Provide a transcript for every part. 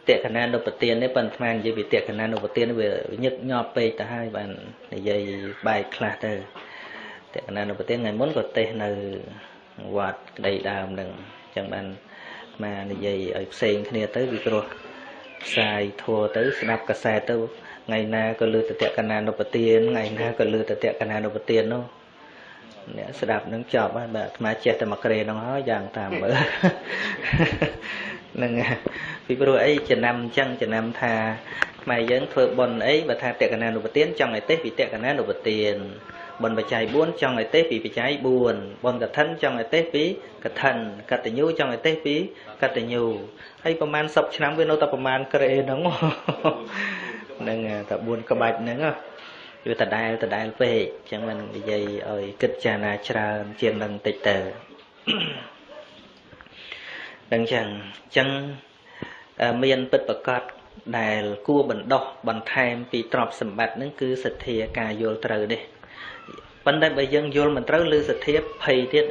តក្កណានុបទាននេះប៉ុន្តែនិយាយពីតក្កណានុបទានវាញឹកញាប់ពេកទៅហើយបាននិយាយបែកខ្លះទៅតក្កណានុបទានថ្ងៃមុនក៏ទេសនៅវត្តក្តីដើមនឹងអញ្ចឹងបានមកនិយាយឲ្យផ្សេងគ្នាទៅពីព្រោះផ្សាយធัวទៅស្ដាប់កាសែតទៅថ្ងៃណាក៏លើតក្កណានុបទានថ្ងៃណាក៏លើតក្កណានុបទាននោះអ្នកស្ដាប់នឹងចប់ហើយបាទអាត្មាចេះតែមកក្រេហ្នឹងហើយយ៉ាងតាមមើលនឹងពីព្រោះអីចំណាំអញ្ចឹងចំណាំថាខ្មែរយើងធ្វើបុណ្យអីបើថាតក្កណានុបទានចង់ឲ្យទេសពីតក្កណានុបទានបុណ្យបច្ច័យ4ចង់ឲ្យទេសពីបច្ច័យ4បុណ្យកឋិនចង់ឲ្យទេសពីកឋិនកតញ្ញូចង់ឲ្យទេសពីកតញ្ញូហើយប្រហែល10ឆ្នាំវានៅតែប្រហែលក្រេហ្នឹងហ្នឹងតែ4ក្បាច់ហ្នឹងវាដដែលដដែលពេកអញ្ចឹងមិននិយាយឲ្យគិតចារណាច្រើនជាងនឹងតិចទៅដឹងចឹងអញ្ចឹងមានពិតប្រកបដែលគួរបណ្ដោះបន្ថែមពីទ្រព្យសម្បត្តិហ្នឹងគឺសទ្ធាការយល់ត្រូវនេះប៉ុន្តែបើយើងយល់មិនត្រូវឬសទ្ធាភ័យទៀត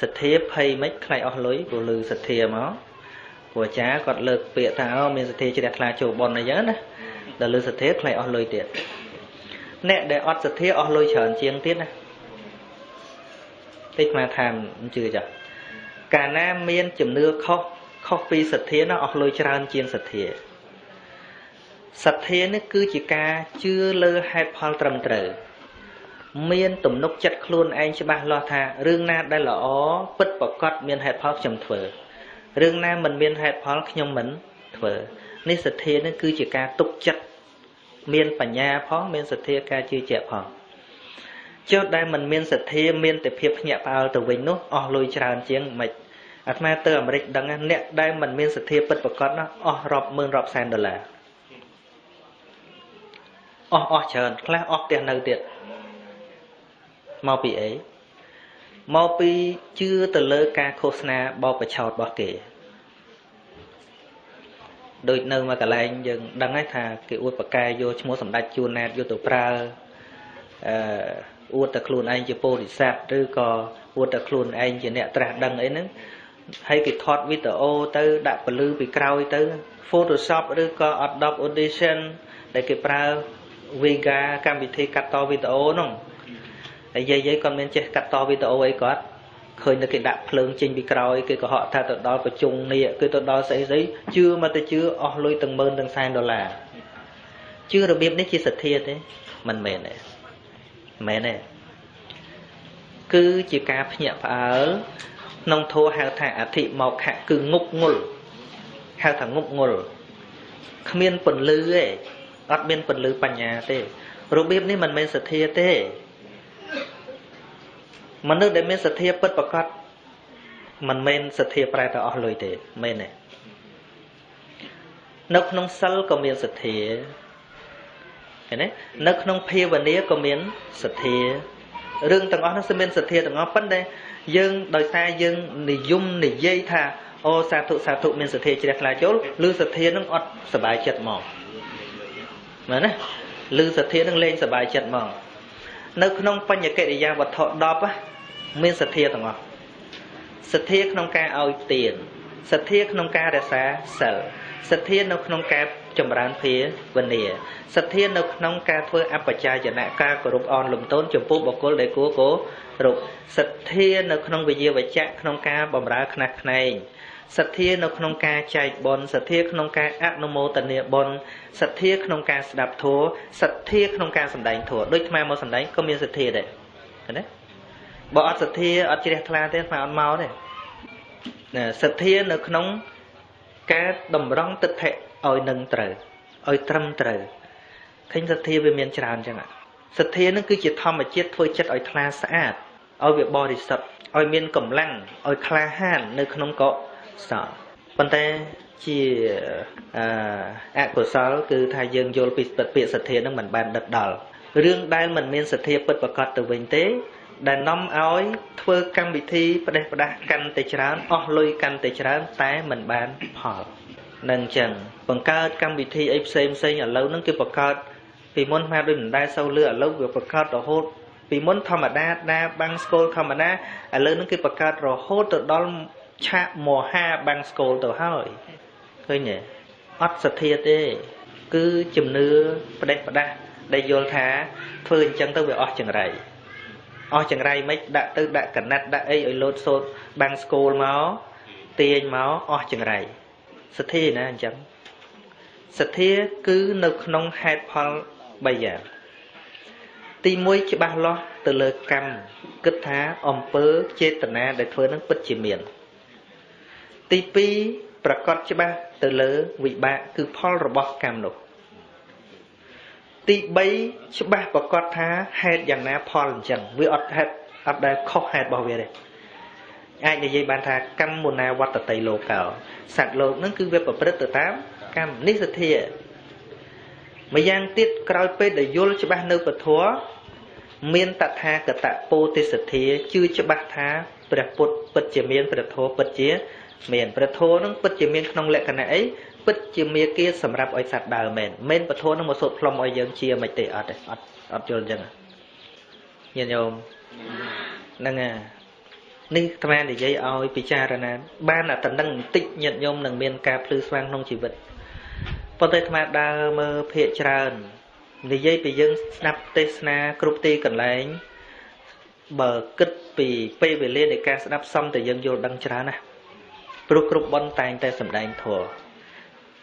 សទ្ធាភ័យមិនខ្លាចអស់លុយព្រោះឬសទ្ធាមកព្រោះអាចារ្យគាត់លើកពាក្យថាអូមានសទ្ធាជ្រះថ្លាចូលបុណ្យអីចឹងណាដល់លើសទ្ធាខ្លាចអស់លុយទៀតអ្នកដែលអត់សទ្ធាអស់លុយច្រើនជាងទៀតណាតិចមកថាមិនជឿចាកាលណាមានជំនឿខុសខុសពីសទ្ធាណាអស់លុយច្រើនជាងសទ្ធាសទ្ធានេះគឺជាការជឿលើហេតុផលត្រឹមត្រូវមានទំនុកចិត្តខ្លួនឯងច្បាស់លាស់ថារឿងណាដែលល្អពិតប្រកបមានហេតុផលខ្ញុំធ្វើរឿងណាមិនមានហេតុផលខ្ញុំមិនធ្វើនេះសទ្ធានេះគឺជាការទុកចិត្តមានបញ្ញាផងមានសទ្ធាការជឿជាក់ផងចុះដែលមិនមានសទ្ធាមានតែភាពភ្ញាក់ផ្អើលទៅវិញនោះអស់លុយច្រើនជាងមិនអាត្មាទៅអាមេរិកដឹងអ្នកដែលមិនមានសទ្ធាពិតប្រាកដណាអស់រាប់ម៉ឺនរាប់សែនដុល្លារអស់អស់ច្រើនខ្លះអស់ផ្ទះនៅទៀតមកពីអីមកពីជឿទៅលើការឃោសនាបោកបញ្ឆោតរបស់គេដូចនៅមួយកន្លែងយើងដឹងហើយថាគេអួតប្រកែយកឈ្មោះសម្ដេចជួនណាតយកទៅប្រើអួតតែខ្លួនឯងជាពោធិសត្វឬក៏អួតតែខ្លួនឯងជាអ្នកត្រាស់ដឹងអីហ្នឹងហើយគេថតវីដេអូទៅដាក់ពលឺពីក្រោយទៅ Photoshop ឬក៏ Adobe Audition ដែលគេប្រើ Vega កម្មវិធីកាត់តវីដេអូហ្នឹងហើយយាយៗគាត់មានចេះកាត់តវីដេអូអីគាត់ឃើញតែគេដាក់ភ្លើងចេញពីក្រោយគេក៏ហក់ថាទៅដល់ប្រជុំនេះគឺទៅដល់ស្អីស្អីជឿមកទៅជឿអស់លុយទាំងម៉ឺនទាំងសែនដុល្លារជឿរបៀបនេះជាសទ្ធាទេមិនមែនទេមែនទេគឺជាការភ្ញាក់ផ្អើលក្នុងធម៌ហៅថាអធិមោខៈគឺងប់ងុលហៅថាងប់ងុលគ្មានពន្លឺទេអត់មានពន្លឺបញ្ញាទេរបៀបនេះមិនមែនសទ្ធាទេមនុស្សដែលមានសទ្ធាពិតប្រាកដមិនមែនសទ្ធាប្រែទៅអស់លុយទេមែនទេនៅក្នុងសិលក៏មានសទ្ធាឃើញទេនៅក្នុងភាវនាក៏មានសទ្ធារឿងទាំងអស់នោះគឺមានសទ្ធាទាំងអស់ប៉ុន្តែយើងដោយសារយើងនិយមនិយាយថាអូសាធុសាធុមានសទ្ធាជ្រះថ្លាចូលឬសទ្ធានឹងអត់សบายចិត្តមកមែនទេឬសទ្ធានឹងលែងសบายចិត្តមកនៅក្នុងបញ្ញកិរិយាវត្ថុ10មានសទ្ធាទាំងអស់សទ្ធាក្នុងការឲ្យទានសទ្ធាក្នុងការរក្សាសិលសទ្ធានៅក្នុងការចម្រើនភាវនាសទ្ធានៅក្នុងការធ្វើអបជាយនៈការគោរពអនលំទោនចំពោះបុគ្គលដែលគួរគោរពសទ្ធានៅក្នុងវិយាវចៈក្នុងការបម្រើខ្នះខ្នែងសទ្ធានៅក្នុងការចែកបុណ្យសទ្ធាក្នុងការអនុមោទនាបុណ្យសទ្ធាក្នុងការស្ដាប់ធម៌សទ្ធាក្នុងការសម្ដែងធម៌ដូចអាត្មាមកសម្ដែងក៏មានសទ្ធាដែរឃើញទេបើអត់សទ្ធាអត់ជ្រះថ្លាទេអាត្មាអត់មកទេណាសទ្ធានៅក្នុងការតម្រង់ទិដ្ឋិឲ្យនឹងត្រូវឲ្យត្រឹមត្រូវឃើញសទ្ធាវាមានច្រើនចឹងសទ្ធានឹងគឺជាធម្មជាតិធ្វើចិត្តឲ្យថ្លាស្អាតឲ្យវាបរិសុទ្ធឲ្យមានកម្លាំងឲ្យក្លាហាននៅក្នុងកុសលប៉ុន្តែជាអកុសលគឺថាយើងយល់ពីពាក្យសទ្ធានឹងមិនបានដិតដល់រឿងដែលមិនមានសទ្ធាពិតប្រាកដទៅវិញទេដែលនាំឲ្យធ្វើកម្មវិធីផ្ដេសផ្ដាស់កាន់តែច្រើនអស់លុយកាន់តែច្រើនតែមិនបានផលនឹងចឹងបង្កើតកម្មវិធីអីផ្សេងផ្សេងឥឡូវហ្នឹងគេបង្កើតពីមុនមកដូចមិនដែលសូវលឺឥឡូវវាបង្កើតរហូតពីមុនធម្មតាដាបាំងស្គលធម្មតាឥឡូវហ្នឹងគេបង្កើតរហូតទៅដល់ឆាកមហាបាំងស្គលទៅហើយ ឃើញទេអត់សទ្ធាទេគឺជំនឿផ្ដេសផ្ដាស់ដែលយល់ថាធ្វើអញ្ចឹងទៅវាអស់ចង្រៃអស់ចង្រៃមិនដាក់ទៅដាក់កណាត់ដាក់អីឲ្យលោតសូត្របាំងស្គូលមកទាញមកអស់ចង្រៃសទ្ធាណាអញ្ចឹងសទ្ធាគឺនៅក្នុងហេតុផល3យ៉ាងទី1ច្បាស់លាស់ទៅលើកម្មគិតថាអំពើចេតនាដែលធ្វើនឹងពិតជាមានទី2ប្រកាសច្បាស់ទៅលើវិបាកគឺផលរបស់កម្មនោះទី3ច្បាស់ប្រកាសថាហេតុយ៉ាងណាផលអញ្ចឹងវាអត់ហេតុអត់ដែលខុសហេតុរបស់វាទេអាចនិយាយបានថាកម្មមុណាវត្តតីលោកោសត្វលោកនឹងគឺវាប្រព្រឹត្តទៅតាមកម្មនេះសទ្ធាម្យ៉ាងទៀតក្រោយពេលដែលយល់ច្បាស់នៅពធមានតថាគតពោធិសទ្ធាជឿច្បាស់ថាព្រះពុទ្ធពិតជាមានព្រះធម៌ពិតជាមានព្រះធម៌នឹងពិតជាមានក្នុងលក្ខណៈអីពិតជាមាគាសម្រាប់ឲ្យសត្វដើរមែនមិនពធនឹងមកសូត្រផ្លុំឲ្យយើងជាមិនទេអត់ទេអត់យល់អញ្ចឹងញាតិញោមហ្នឹងហើយនេះអាត្មានិយាយឲ្យពិចារណាបានអាតំណឹងបន្តិចញាតិញោមនឹងមានការភ្លឺស្វាងក្នុងជីវិតប៉ុន្តែអាត្មាដើរមើលភាកច្រើននិយាយពីយើងស្ដាប់ទេសនាគ្រប់ទីកន្លែងបើគិតពីពេលវេលានៃការស្ដាប់សំតែយើងយល់ដឹងច្រើនណាស់ព្រោះគ្រប់បុណ្យតែងតែសម្ដែងធម៌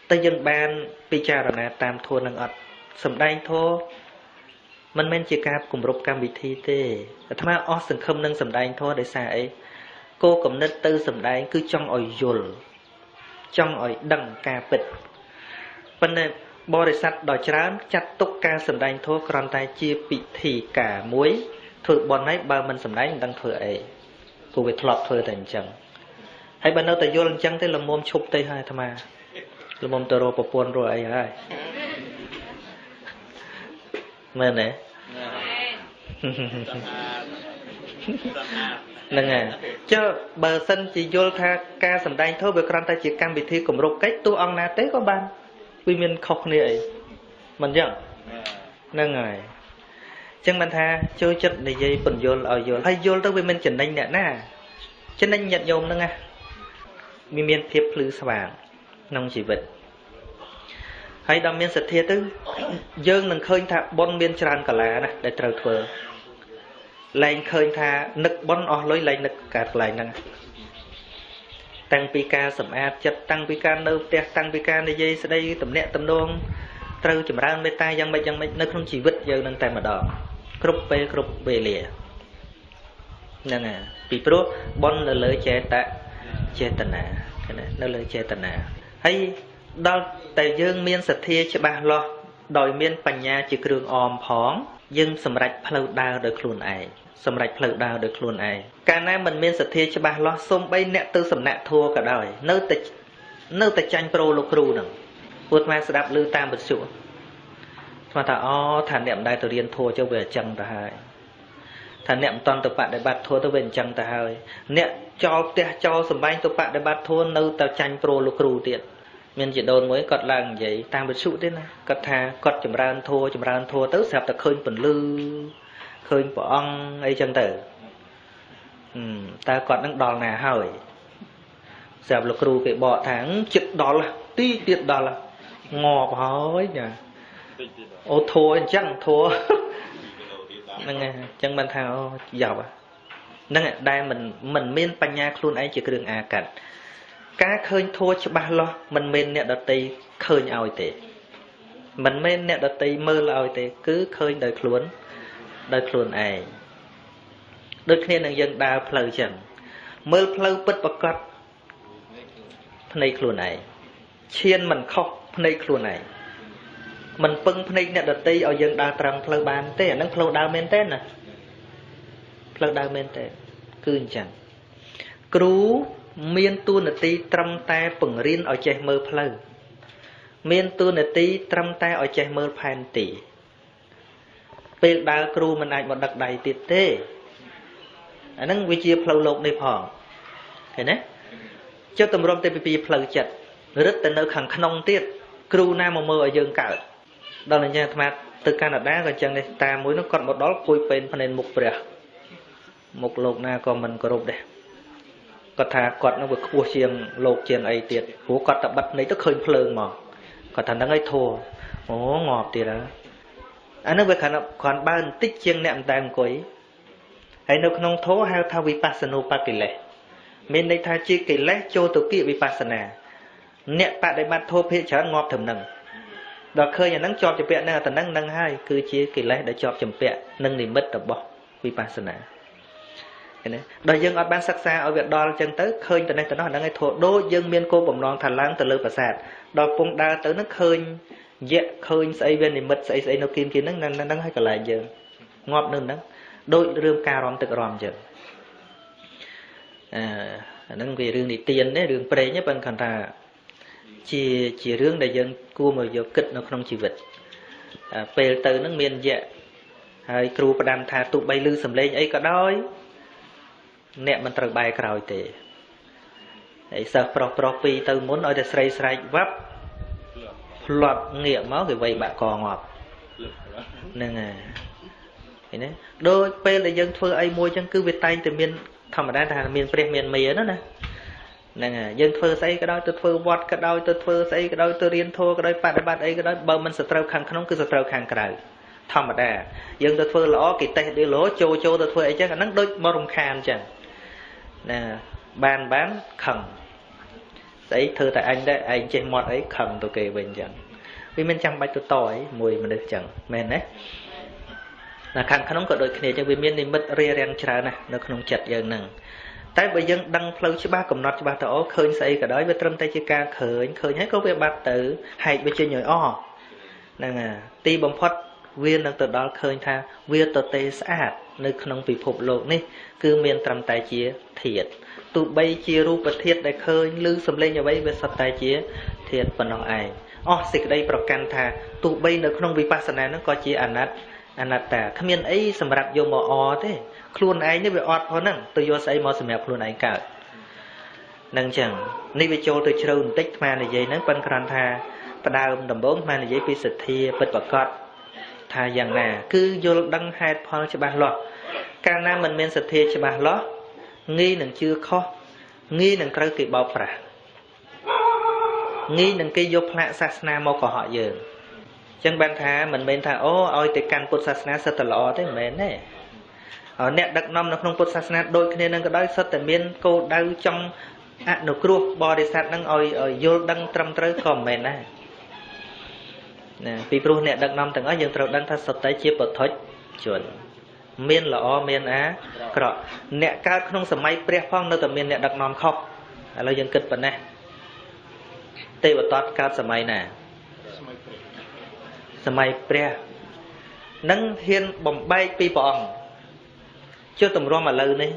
តែយើងបានពិចារណាតាមធម៌នឹងអត់សម្ដែងធម៌មិនមែនជាការគម្រប់កម្មវិធីទេអាត្មាអស់សង្ឃឹមនឹងសម្ដែងធម៌ដោយសារអីគោលគំនិតទៅសម្ដែងគឺចង់ឲ្យយល់ចង់ឲ្យដឹងការពិតប៉ុន្តែបរិស័ទដ៏ច្រើនចាត់ទុកការសម្ដែងធម៌គ្រាន់តែជាពិធីការមួយធ្វើបុណ្យហើយបើមិនសម្ដែងមិនដឹងធ្វើអីព្រោះវាធ្លាប់ធ្វើតែអញ្ចឹងហើយបើនៅតែយល់អញ្ចឹងទេល្មមឈប់ទេហើយអាត្មាល្មមទៅរកប្រពន្ធរកអីហើយមែនទេហ្នឹងហើយចុះបើសិនជាយល់ថាការសម្ដែងធម៌វាគ្រាន់តែជាកម្មវិធីគម្រប់កិច្ចទោះអង្គណាទេក៏បានវាមានខុសគ្នាអីមិនអញ្ចឹងហ្នឹងហើយអញ្ចឹងបានថាចូលចិត្តនិយាយពន្យល់ឲ្យយល់ហើយយល់ទៅវាមិនចំណេញអ្នកណាចំណេញញាតិញោមហ្នឹងណាវាមានភាពភ្លឺស្វាងក្នុងជីវិតហើយដល់មានសទ្ធាទៅយើងនឹងឃើញថាបុណ្យមានច្រើនកាឡាណាស់ដែលត្រូវធ្វើលែងឃើញថានឹកបុណ្យអស់លុយលែងនឹកកើតកន្លែងហ្នឹងតាំងពីការសម្អាតចិត្តតាំងពីការនៅផ្ទះតាំងពីការនិយាយស្ដីទំនាក់ទំនងត្រូវចម្រើនមេត្តាយ៉ាងម៉េចយ៉ាងម៉េចនៅក្នុងជីវិតយើងនឹងតែម្ដងគ្រប់ពេលគ្រប់វេលាហ្នឹងហើយពីព្រោះបុណ្យនៅលើចេតនានៅលើចេតនាហើយដល់តែយើងមានសទ្ធាច្បាស់លាស់ដោយមានបញ្ញាជាគ្រឿងអមផងយើងសម្រេចផ្លូវដើរដោយខ្លួនឯងសម្រេចផ្លូវដើរដោយខ្លួនឯងកាលណាមិនមានសទ្ធាច្បាស់លាស់សូម្បីអ្នកទៅសំណាក់ធัวក៏ដោយនៅតែចាញ់ប្រូលោកគ្រូហ្នឹងពួកអាត្មាស្ដាប់ឮតាមវិទ្យុអាត្មាថាអូថាអ្នកមិនដែលទៅរៀនធัวចុះវាអញ្ចឹងទៅហើយថាអ្នកមិនតន់ទៅបដិបត្តិធัวទៅវាអញ្ចឹងទៅហើយអ្នកចោលផ្ទះចោលសម្បែងទៅបដិបត្តិធัวនៅតែចាញ់ប្រូលោកគ្រូទៀតមានជីដូនមួយគាត់ឡើងនិយាយតាមវិទ្យុទេណាគាត់ថាគាត់ចម្រើនធัวចម្រើនធัวទៅស្រាប់តែឃើញពន្លឺឃើញព្រះអង្គអីចឹងទៅតើគាត់នឹងដល់ណាហើយស្រាប់លោកគ្រូគេបកថាចិត្តដល់ទីទៀតដល់ងាប់ហើយចាអូធัวអញ្ចឹងធัวហ្នឹងហើយអញ្ចឹងបានថាអូយ៉ាប់ហ្នឹងដែលមិនមានបញ្ញាខ្លួនឯងជាគ្រឿងអាកាត់ការឃើញធัวច្បាស់លាស់មិនមែនអ្នកដតីឃើញឲ្យទេមិនមែនអ្នកដតីមើលឲ្យទេគឺឃើញដោយខ្លួនឯងដូចគ្នានឹងយើងដើរផ្លូវចឹងមើលផ្លូវពិតប្រកបភ្នែកខ្លួនឯងឈានមិនខុសភ្នែកខ្លួនឯងមិនពឹងភ្នែកអ្នកដតីឲ្យយើងដើរត្រង់ផ្លូវបានទេអាហ្នឹងផ្លូវដើរមែនទេណាផ្លូវដើរមែនទេគឺអញ្ចឹងគ្រូមានតួនាទីត្រឹមតែពង្រៀនឲ្យចេះមើលផ្លូវមានតួនាទីត្រឹមតែឲ្យចេះមើលផែនទីពេលដើរគ្រូមិនអាចមកដឹកដៃទៀតទេអាហ្នឹងវាជាផ្លូវលោកនេះផងឃើញទេចុះតម្រុំទៅពីផ្លូវចិត្តរឹតទៅនៅខាងក្នុងទៀតគ្រូណាមកមើលឲ្យយើងកើតដល់អញ្ចឹងអាត្មាទៅកាណាដាក៏អញ្ចឹងដែរតាមមួយនោះគាត់មកដល់គួយពេនភ្នែនមុខព្រះមុខលោកណាក៏មិនគោរពដែរ គាត់ថាគាត់នឹងវាខ្ពស់ជាងលោកជាងអីទៀតព្រោះគាត់តែបិទភ្នែកទៅឃើញភ្លើងមកគាត់ថាហ្នឹងឯងធัวអូងាប់ទៀតហើយអានោះវាគ្រាន់បើបន្តិចជាងអ្នកមិនដែលអង្គុយហើយនៅក្នុងធម៌ហៅថាវិបស្សនូបកិលេសមានន័យថាជាកិលេសចូលទៅគៀកវិបស្សនាអ្នកបដិបត្តិធម៌ភាគច្រើនងាប់ត្រឹមហ្នឹងដល់ឃើញអាហ្នឹងជាប់ជំពាក់នឹងអាហ្នឹងហ្នឹងហើយគឺជាកិលេសដែលជាប់ជំពាក់នឹងនិមិត្តរបស់វិបស្សនាឃើញទេដល់យើងអត់បានសិក្សាឲ្យវាដល់អញ្ចឹងទៅឃើញតែនេះទៅនោះអាហ្នឹងឯងធម៌ដូចយើងមានគោលបំណងថាឡើងទៅលើប្រាសាទដល់ពងដើរទៅហ្នឹងឃើញយៈឃើញស្អីវានិមិត្តស្អីស្អីនៅគៀមគៀមហ្នឹងហ្នឹងហើយកន្លែងយើងងាប់នៅហ្នឹងដូចរឿងការរំទឹករំអញ្ចឹងអាហ្នឹងវារឿងនិទានទេរឿងព្រេងទេប៉ុន្តែគាត់ថាជារឿងដែលយើងគួរមកយកគិតនៅក្នុងជីវិតពេលទៅហ្នឹងមានយៈហើយគ្រូផ្ដាំថាទោះបីលឺសំឡេងអីក៏ដោយអ្នកមិនត្រូវបែរក្រោយទេហើយសិស្សប្រុសប្រុសពីរទៅមុនឲ្យតែស្រីស្រែកវ៉ាប់ផ្លាត់ងាកមកគេវៃបាក់កងាប់ហ្នឹងហើយឃើញទេដូចពេលដែលយើងធ្វើអីមួយចឹងគឺវាតែងតែមានធម្មតាថាមានព្រះមានមាណាណាហ្នឹងហើយយើងធ្វើស្អីក៏ដោយទៅធ្វើវត្តក៏ដោយទៅធ្វើស្អីក៏ដោយទៅរៀនធម៌ក៏ដោយបដិបត្តិអីក៏ដោយបើមិនសត្រូវខាងក្នុងគឺសត្រូវខាងក្រៅធម្មតាយើងទៅធ្វើល្អគេតេះដេលោចូលចូលទៅធ្វើអីចឹងអាហ្នឹងដូចមករំខានចឹងណាបានខឹងស្អីធ្វើតែអញដែរឯងចេះមាត់អីខឹងទៅគេវិញចឹងវាមិនចាំបាច់ទៅតអីមួយមនុស្សចឹងមែនទេណាខាងក្នុងក៏ដូចគ្នាចឹងវាមាននិមិត្តរារាំងច្រើនណាស់នៅក្នុងចិត្តយើងហ្នឹងតែបើយើងដឹងផ្លូវច្បាស់កំណត់ច្បាស់ទៅអូឃើញស្អីក៏ដោយវាត្រឹមតែជាការឃើញឃើញហើយក៏វាបាត់ទៅហែកវាចេញឲ្យអស់ហ្នឹងហើយទីបំផុតវានឹងទៅដល់ឃើញថាវាទទេស្អាតនៅក្នុងពិភពលោកនេះគឺមានត្រឹមតែជាធាតុទោះបីជារូបធាតុដែលឃើញឬសម្លេងអ្វីវាសុទ្ធតែជាធាតុប៉ុណ្ណោះឯងអស់សេចក្តីប្រកាន់ថាទោះបីនៅក្នុងវិបស្សនាហ្នឹងក៏ជាអនត្តាគ្មានអីសម្រាប់យកមកអទេខ្លួនឯងនេះវាអត់ផងហ្នឹងទៅយកស្អីមកសម្រាប់ខ្លួនឯងកើតនឹងចឹងនេះវាចូលទៅជ្រៅបន្តិចអាត្មានិយាយហ្នឹងប៉ុន្តែគ្រាន់ថាផ្ដើមដំបូងអាត្មានិយាយពីសទ្ធាពិតប្រាកដថាយ៉ាងណាគឺយល់ដឹងហេតុផលច្បាស់លាស់កាលណាមិនមានសទ្ធាច្បាស់លាស់ងាយនឹងជឿខុសងាយនឹងត្រូវគេបោកប្រាស់ងាយនឹងគេយកផ្លាកសាសនាមកកុហកយើងចឹងបានថាមិនមែនថាអូឲ្យតែកាន់ពុទ្ធសាសនាសិតតែល្អទេមិនមែនទេអ្នកដឹកនាំនៅក្នុងពុទ្ធសាសនាដូចគ្នានឹងក៏ដោយសិតតែមានគោលដៅចង់អនុគ្រោះបរិស័ទនឹងឲ្យយល់ដឹងត្រឹមត្រូវក៏មិនមែនដែរណាពីព្រោះអ្នកដឹកនាំទាំងអស់យើងត្រូវដឹងថាសុទ្ធតែជាពុទ្ធជនមានល្អមានអាក្រក់អ្នកកើតក្នុងសម័យព្រះផងនៅតែមានអ្នកដឹកនាំខុសឥឡូវយើងគិតប៉ុណ្ណេះទេវទត្តកើតសម័យណាសម័យព្រះនឹងហ៊ានបំបែកពីព្រះអង្គចុះតម្រាំឥឡូវនេះ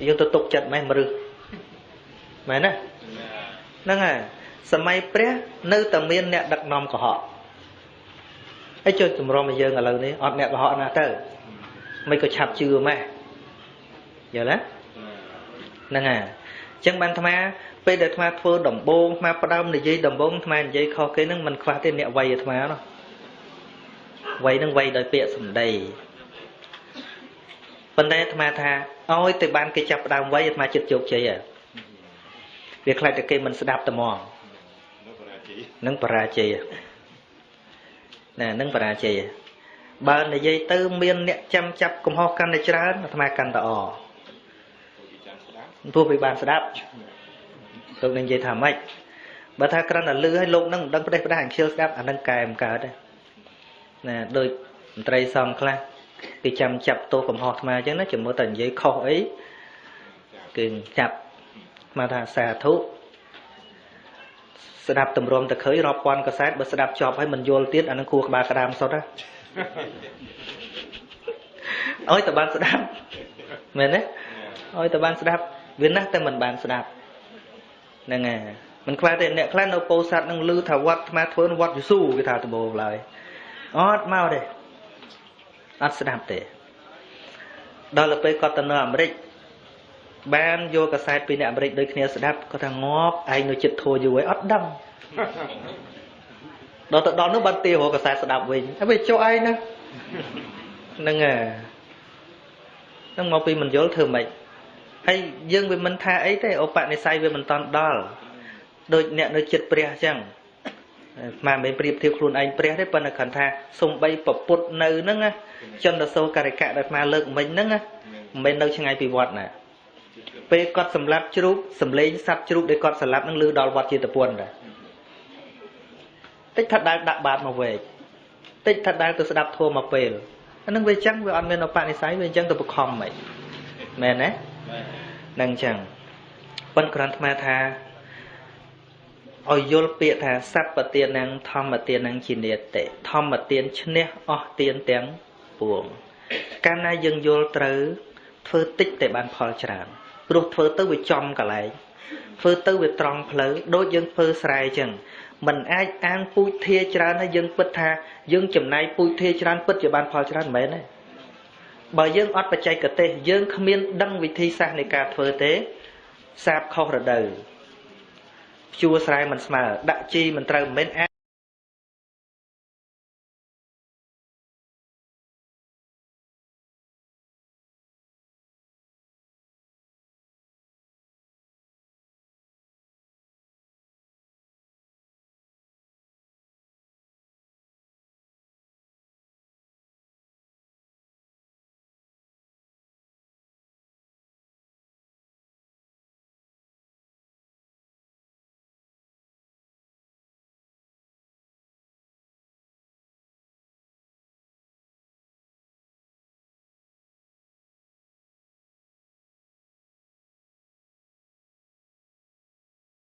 យើងទៅទុកចិត្តម៉េះមរឹសមែនទេហ្នឹងហើយសម័យព្រះនៅតែមានអ្នកដឹកនាំកុហកហើយចុះតម្រាំឲ្យយើងឥឡូវនេះអត់អ្នកកុហកណាទៅមិនក៏ឆាប់ជឿម៉េះយល់ទេហ្នឹងហើយអញ្ចឹងបានអាត្មាពេលដែលអាត្មាធ្វើដំបូងអាត្មាផ្ដើមនិយាយដំបូងអាត្មានិយាយខុសគេហ្នឹងមិនខ្វះទេអ្នកវ័យអាត្មានោះវ័យហ្នឹងវ័យដោយពាក្យសម្ដីប៉ុន្តែអាត្មាថាឲ្យទៅបានគេចាប់ផ្ដើមវ័យអាត្មាចិត្តជោគជ័យហើយវាខ្លាចតែគេមិនស្ដាប់តែហ្មងនឹងបរាជ័យណានឹងបរាជ័យបើនិយាយទៅមានអ្នកចាំចាប់កំហុសកាន់តែច្រើនអាត្មាកាន់តែអព្រោះវាបានស្ដាប់លោកនឹងនិយាយថាម៉េចបើថាគ្រាន់តែលឺឲ្យលោកនឹងមិនដឹងផ្ដេសផ្ដាស់អញ្ជើស្ដាប់អានឹងកែមិនកើតទេណាដូចមន្ត្រីសង្ឃខ្លះគេចាំចាប់ទោសកំហុសអាត្មាអញ្ចឹងណាជំនួសតែនិយាយខុសអីគឺចាប់មកថាសាធុស្ដាប់តម្រាំតែឃើញរាប់ពាន់កាសែតបើស្ដាប់ជាប់ហើយមិនយល់ទៀតអានឹងគួរក្បាលក្តាមសុទ្ធណាឲ្យតែបានស្ដាប់មែនទេឲ្យតែបានស្ដាប់វាណាស់តែមិនបានស្ដាប់ហ្នឹងហើយមិនខ្វះទេអ្នកខ្លះនៅពោធិ៍សាត់នឹងឮថាវត្តអាត្មាធ្វើវត្តយេស៊ូគេថាដំបូងឡើយអត់មកទេអត់ស្ដាប់ទេដល់ទៅពេលគាត់ទៅនៅអាមេរិកបានយកកាសែតពីអ្នកអាមេរិកដូចគ្នាស្ដាប់គាត់ថាងាប់ឯងនៅចិត្តធัวយូរហើយអត់ដឹងដល់ទៅដល់នោះបានទារកកាសែតស្ដាប់វិញហើយវាចុះឯងណាហ្នឹងហើយហ្នឹងមកពីមិនយល់ធ្វើម៉េច ហើយយើងវាមិនថាអីទេឧបនិស្ស័យវាមិនតន់ដល់ដូចអ្នកនៅចិត្តព្រះអញ្ចឹងមកមិនប្រៀបធៀបខ្លួនឯងព្រះទេប៉ុន្តែគ្រាន់ថាសំបីពពុទ្ធនៅហ្នឹងណាចន្ទសោករិកៈដែលអាត្មាលើកមិញហ្នឹងណាមិនមែននៅឆ្ងាយពីវត្តណាពេលគាត់សម្លាប់ជ្រូកសំលេងសត្វជ្រូកដែលគាត់សម្លាប់ហ្នឹងលឺដល់វត្តជាតពន្ធដែរតិចថាដែលដាក់បាតមកវែកតិចថាដែលទៅស្ដាប់ធម៌មកពេលអាហ្នឹងវាអញ្ចឹងវាអត់មានឧបនិស្ស័យវាអញ្ចឹងទៅបខំហ្មងមែនទេហ្នឹងអញ្ចឹងប៉ុន្តែគ្រាន់អាត្មាថាឲ្យយល់ពាក្យថាសัพពទានំធម្មទានំជានិតិធម្មទានឈ្នះអស់ទានទាំងពួងកាលណាយើងយល់ត្រូវធ្វើតិចតែបានផលច្រើនព្រោះធ្វើទៅវាចំកន្លែងធ្វើទៅវាត្រង់ផ្លូវដូចយើងធ្វើស្រែអញ្ចឹងมันអាចអាងពូជធាច្រើនហើយយើងពិតថាយើងចំណាយពូជធាច្រើនពិតជាបានផលច្រើនមិនមែនទេបើយើងអត់បច្ចេកទេសយើងគ្មានដឹងវិធីសាស្ត្រនៃការធ្វើទេសាបខុសរដូវជួស្រែមិនស្មើដាក់ជីមិនត្រូវមិនមែន